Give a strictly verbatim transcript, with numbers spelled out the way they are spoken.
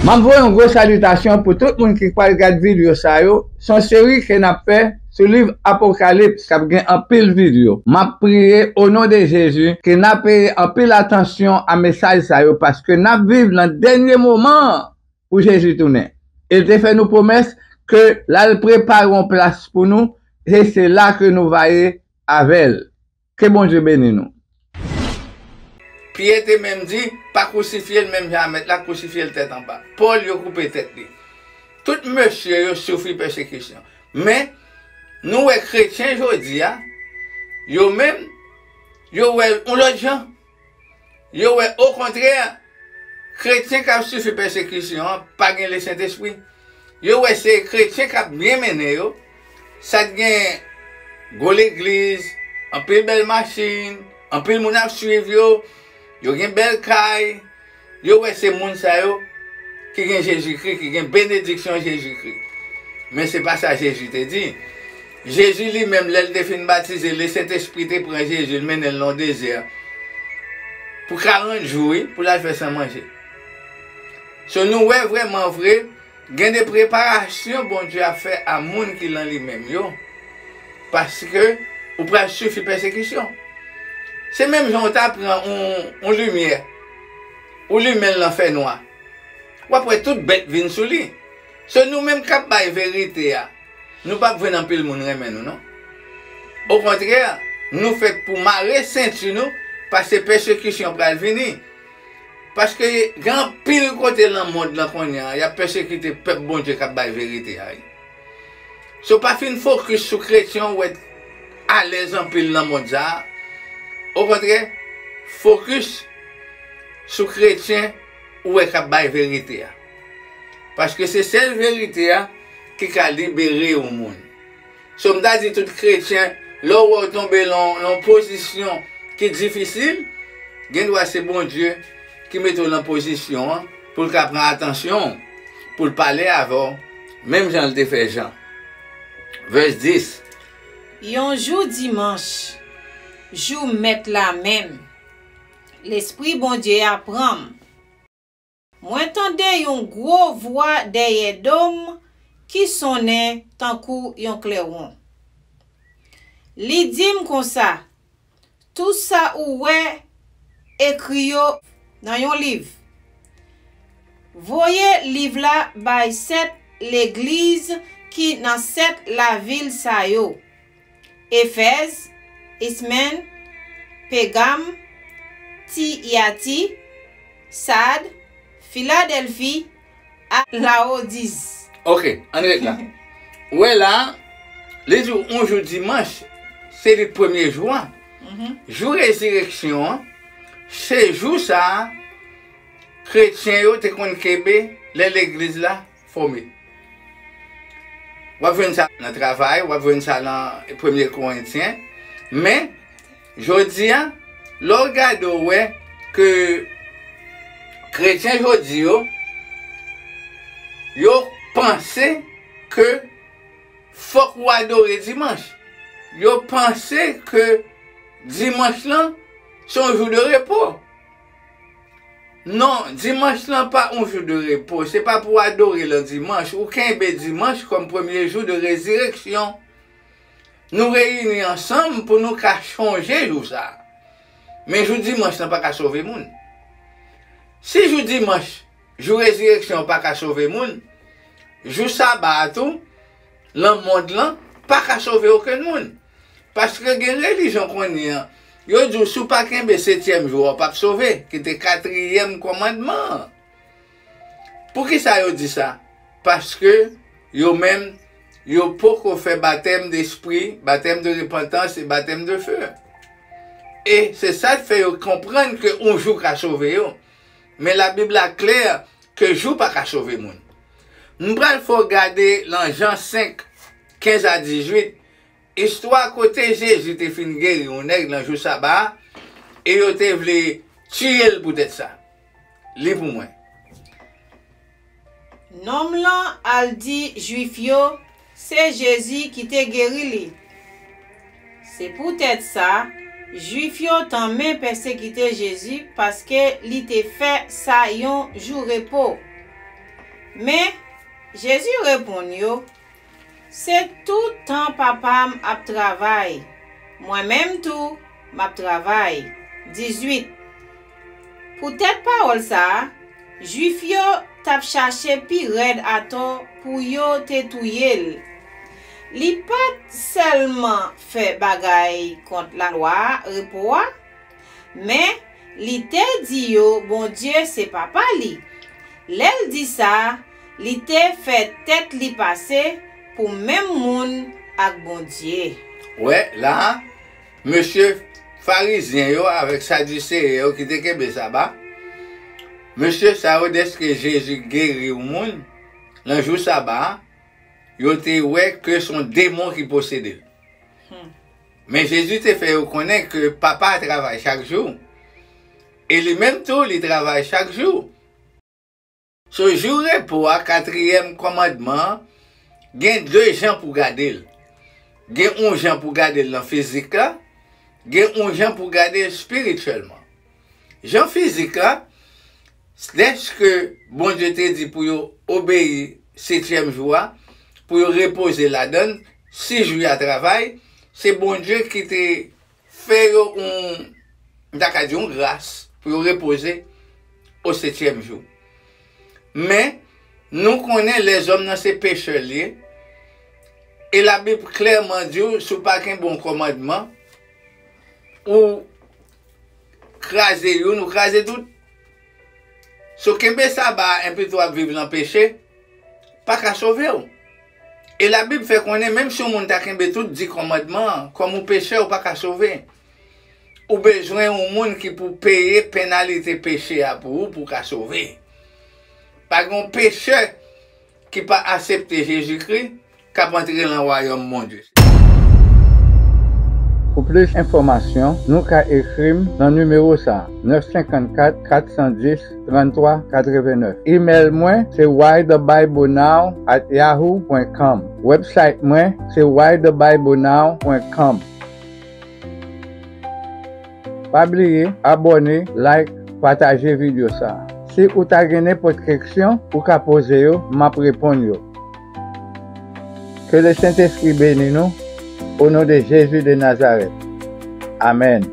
M ap voye yon gwo salitasyon pou tout moun ki pral gad videyo sa yo. Se yon seri ke n ap fè sou liv Apokalips k ap gen anpil videyo. M ap priye o non de Jezi ke n ap peye anpil atansyon a mesaj sa yo, paske n ap viv nan dènye moman an pou Jezi tounen. E l te fè nou pwomès ke l al prepare yon plas pou nou, e se la ke nou va ye avè l. Ke Bondye beni nou. Pyè te menm di, pa kousifye l menm jan a Mèt la kousifye l tèt anba. Pòl, yo koupe tèt li. Tout mesye yo soufri pèsekisyon. Men, nou wè kretyen jodi a, yo menm, yo wè l yon lòt jan. Yo wè, okontrè, kretyen k ap soufri pèsekisyon an pa gen Lesentespri. Yo wè se kretyen k ap byen mennen yo. Sa k gen gwo legliz, anpil bèl machin, anpil moun ap swiv yo, yo gen bèl kay. Yo wè se moun sa yo ki gen Jezikri, ki gen benediksyon Jezikri. Men se pa sa Jezi te di. Jezi li menm, lè l te fin batize, Lesentespri te pran Jezi, l mennen l nan dezè pou karant jou, wi, pou l al fè san manje. So, nou wè vrèman vre, gen de preparasyon Bondye ap fè a moun ki nan li menm yo, paske ou pral soufri pèsekisyon. Se menm jan w ta pran yon, yon limyè, ou limen l nan fènwa. W ap wè tout bèt vin sou li. Se nou menm k ap bay verite a. Nou p ap jwenn anpil moun renmen nou, non. Okontrè, nou fèt pou mare senti nou, paske pèsekisyon pral vini. Paske gen anpil kote nan mond lan kounye a, y ap pèsekite pèp Bondye k ap bay verite a, wi. So, pa fin fokis sou kretyen ou wè alèz anpil nan mond sa a. Okontrè, fokis sou kretyen ou wè k ap bay verite a. Paske se sèl verite a ki ka libere yon moun. So, m ta di tout kretyen, lè w wè w tonbe nan yon pozisyon ki difisil, gen dwa se Bondye ki mete w nan pozisyon an pou l ka pran atansyon w, pou l pale avè w, menm jan l te fè Jan. Vès dis. Yon jou dimanch, jou Mèt la menm, Lespri Bondye a pran m. Mwen tande yon gwo vwa dèyè do m ki sonnen tankou yon klèwon. Li di m konsa, "Tout sa ou wè, ekri yo nan yon liv. Voye liv la bay sèt legliz ki nan sèt lavil sa yo: Efèz, Esmèn, Pègam, Tiyati, Sad, Filadèlfi ak Lawodis." Ok, ann ret la. Ou wè la, li di w yon jou dimanch, se li premye jou an. Mhm. Jou rezireksyon an, se jou sa a, kretyen yo te konn kenbe lè legliz la fòme. W ap jwenn sa nan Travay, w ap jwenn sa nan Premye Korentyen. Men, jodi a, lè w gade, w wè ke kretyen jodi yo, yo panse ke fòk ou adore dimanch. Yo panse ke dimanch lan se yon jou de repo. Non, dimanch lan pa yon jou de repo. Se pa pou w adore l dimanch. Ou kenbe dimanch kòm premye jou de rezireksyon. Nou reyini ansanm pou nou ka chonje jou sa a. Men jou dimanch lan pa ka sove moun. Si jou dimanch, jou rezireksyon an pa ka sove moun, jou saba a tou, nan mond lan, pa ka sove okenn moun. Paske gen relijyon kounye a, yo di w si w pa kenbe setyèm jou a, w p ap sove, ki te katriyèm kòmandman an. Poukisa yo di sa? Paske yo menm, yo poko fè batèm de espri, batèm de repantans e batèm de fe. E se sa k fè yo konprann ke yon jou ka sove yo. Men Labib la klè ke jou pa ka sove moun. M pral fè w gade nan Jan senk, kenz a dizuit, istwa kote Jezi te fin geri yon nèg nan jou saba a, e yo te vle tiye l poutèt sa. Li pou mwen. Nonm lan al di Jwif yo se Jezi ki te geri li. Se poutèt sa, Jwif yo tanmen pèsekite Jezi paske li te fè sa yon jou repo. Men, Jezi reponn yo, se tout tan Papa m ap travay, mwen menm tou, m ap travay. Dizwit. Poutèt pawòl sa a, Jwif yo t ap chache pi rèd atò pou yo te touye l. Li pa t sèlman fè bagay kont lalwa repo a, men li te di yo Bondye se Papa li. Lè l di sa, li te fè tèt li pase pou menm moun ak Bondye. Wè, la a, mesye Farizyen yo avèk Sadiseyen yo ki te kenbe Saba, mesye sa yo, dèske Jezi geri yon moun nan jou Saba a, yo te wè ke se yon demon ki posede l. Hmm. Men Jezi te fè yo konnen ke Papa a travay chak jou, e li menm tou, li travay chak jou. So, jou repo a, katriyèm kòmandman an, gen de jan pou gade l. Gen yon jan pou gade l nan fizik la, gen yon jan pou gade l espirityèlman. Jan fizik la, dèske Bondye te di pou yo obeyi setyèm jou a, pou yo repoze ladan l, sis jou y a travay, se Bondye ki te fè yo yon, m ta ka di yon gras pou yo repoze o setyèm jou. Men, nou konnen lèzòm nan se pechè l ye, e Labib klèman di w, si w pa kenbe yon kòmandman, ou kraze youn, ou kraze tout. So, kenbe Saba a, enpi tou ap viv nan peche, pa ka sove w. E Labib fè konnen, menm si yon moun ta kenbe tout di kòmandman an, kòm ou pechè, ou pa ka sove. Ou bezwen yon moun ki pou peye penalite peche a pou ou, pou w ka sove. Pa gen yon pechè ki pa aksepte Jezikri k ap antre nan wayòm Bondye. Pou plis enfòmasyon, nou ka ekri m nan nimewo sa a, nèf senkannkat, kat san dis, tranntwa katrevenèf. Imèl mwen se why the bible now at yahoo point com. Website mwen se why the bible now point com. Pa bliye abòne, like, pataje videyo sa a. Si ou ta gen nenpòt keksyon, ou ka poze yo, m ap reponn yo. Ke Lesentespri beni nou, o non de Jezi de Nazarèt. Amèn.